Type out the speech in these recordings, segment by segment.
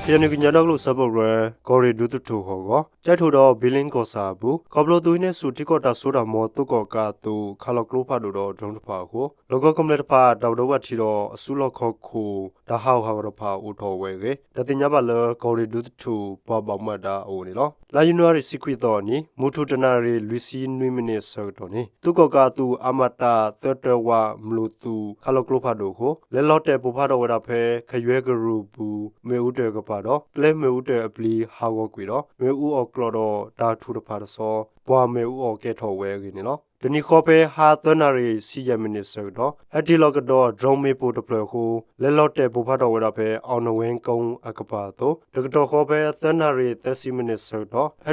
ခ့ၣ်အဲၣ်ယူၣ် ကညီဒီကလုာ်စၢဖှိၣ်ကရၢ ကီၢ်ရ့ၣ်ဒူသထူၣ်အဂီၢ် ကၠဲးထိၣ်ဒီးဘံလ့ကီၢ်ဆၣ်အပူၤ ခီဖျိသုးဟံးန့ၢ်ဆူၣ်ထံကီၢ်တၢ်စိတၢ်ကမီၤ သုးကီၣ်ကးအသုး ခးလီၤကျိဖးဒိၣ်ဒီး drone တဖၣ်အဃိ လီၢ်ကဝီၤကမျၢၢ်တဖၣ် တၢ်ဘၣ်ဒိဘၣ်ထံးဒီးအစုလီၢ်ခီၣ်ခိၣ် တၢ်ဟးဂူာ်ဟးဂီၤတဖၣ်အိၣ်ထီၣ်ဝဲအဂ့ၢ် တၢ်သ့ၣ်ညါဘၣ်လၢ ကီၢ်ရ့ၣ်ဒူသထူၣ် ပှၤဘၣ်မူဘၣ်ဒါအအိၣ်န့ၣ်လီၤ. လါယနူၤအါရံၤ တဆံခွံသီအနံၤ မုၢ်ထူၣ်တနၣ်ရံၣ် လွံၢ်ဆံနွံမံးနံးအဆၢကတီၢ်န့ၣ် သုးကီၣ်ကးအသုး အမတ သၢတၢဝး မလိၣ်သုး ခးလီၤကျိဖးဒိၣ်အဃိ လဲၤလီၤတဲာ်ပိၢ်ဖးထီၣ်ဝဲဒၣ်ဖဲ ခယွဲကရူၢ်ပူၤ မ့ၣ်အူတၢၢ်ကပၤဒီး ကျဲမ့ၣ်အူတၢၢ်အပျံၤဟးဂီၤကွံာ်ဒီး မ့ၣ်အူအီၣ်ကျီဒီးတၢ်ထူၣ်တဖၣ်တဆီ ပှၤမ့ၣ်အူအီၣ်ကဲထီၣ်ဝဲအဂ့ၢ်န့ၣ်လီၤ. တနံၤဃီဖဲဟါသၢနၣ်ရံၣ် ဆံယဲၢ်မံးနံးအဆၢကတီၢ် ဟဲတ့ၢ်လီၤကဒီး drone မ့ၣ်ပိၢ်တဖျၢၣ်အဃိ လဲၤလီၤတဲာ်ပိၢ်ဖးထီၣ်ဝဲဒၣ်ဖဲ အောင်နွယ်ကုန်း အကပၤအသိး တကတီၢ်ဃီဖဲသၢနၣ်ရံၣ် သၢဆံမံးနံးအဆၢက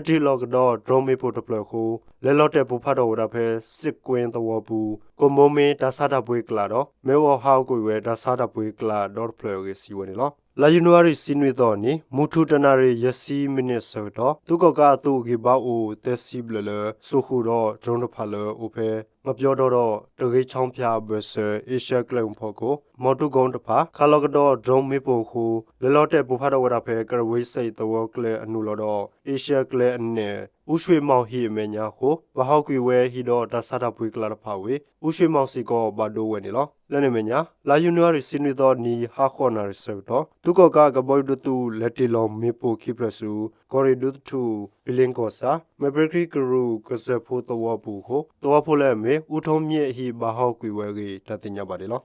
တီၢ် ဟဲတ့ၢ်လီၤကဒီး drone မ့ၣ်ပိၢ်တဖျၢၣ်အဃိ လဲၤလီၤတဲာ်ပိၢ်ဖးထီၣ်ဝဲဒၣ်ဖဲ စစ်ကွင်း သဝီပူၤ ကိၣ်မိမ့ၢ်တၢ်ဆါတၢ်ပှ့ၤကျးဒီး မ့ၣ်အူအီၣ်ဟးဂီၤကွံာ်ဝဲတၢ်ဆါတၢ်ပှ့ၤကျးဒီတဖျၢၣ်အဂ့ၢ် စံးဝဲန့ၣ်လီၤ. လါယနူၤအါရံၤ တဆံနွံသီအနံၤ မုၢ်ထူၣ်တနၣ်ရံၣ် ယဲၢ်ဆံမံးနံးအဆၢကတီၢ် သုးကီၣ်ကးအသုးအဂံၢ်ဘါအိၣ် သၢဆံဘျဲၣ်လၢ စိာ်ဃုာ်ဒီး drone တဖၣ်လၢအိၣ်ဖဲ ငပျီဒီဒီး တဂ့ၤဆီဖၠၣ် အဘၢၣ်စၢၤ အ့ရှၢၣ်ကျဲမုၢ်ဖီခိၣ် မော်တူကုန်း တဖၣ် ခးလီၤကဒီး drone မ့ၣ်ပိၢ်အဃိ လဲၤလီၤတဲာ်ပိၢ်ဖးထီၣ်ဝဲဒၣ်ဖဲ ကရဝ့စံၣ် သဝီကျဲအနုာ်လီၤဒီး အ့ရှၢၣ်ကျဲအနဲၣ် အူရွှ့ၣ်မီၣ်ဟံၣ်အမဲာ်ညါအဃိ ဘၣ်ဟးဂီၤကွံာ်ဝဲဟံၣ်ဒီးတၢ်ဆါတၢ်ပှ့ၤကျးတဖၣ်ဝံၤ အူရွှ့ၣ်မီၣ်စ့ၢ်ကီးဘၣ်ဒိဝဲန့ၣ်လီၤ. လၢန့ၣ်အမဲာ်ညါ လါယနူၤအါရံၤ တဆံနွံသီအနံၤ ဟါဃိးနၣ်ရံၣ်အဆၢကတီၢ် သုးကီၣ်ကးအကဘီယူၤဒိၣ်သုး လဲၤတ့ၢ်လီၤမ့ၣ်ပိၢ်ခံဖျၢၣ်ဆူ ကီၢ်ရ့ၣ်ဒူသထူၣ် ဘံလ့ကီၢ်ဆၣ် မဲၢ်ပြ့ခရံာ်ကရူၢ် ကစၢၢ်ဖိသဝီပူၤအဃိ သဝီဖိလၢအမ့ၢ် ဦးထွန်းမြင့် အဟံၣ်ဘၣ်ဟးဂီၤကွံာ်ဝဲအဂ့ၢ် တၢ်သ့ၣ်ညါဘၣ်န့ၣ်လီၤ.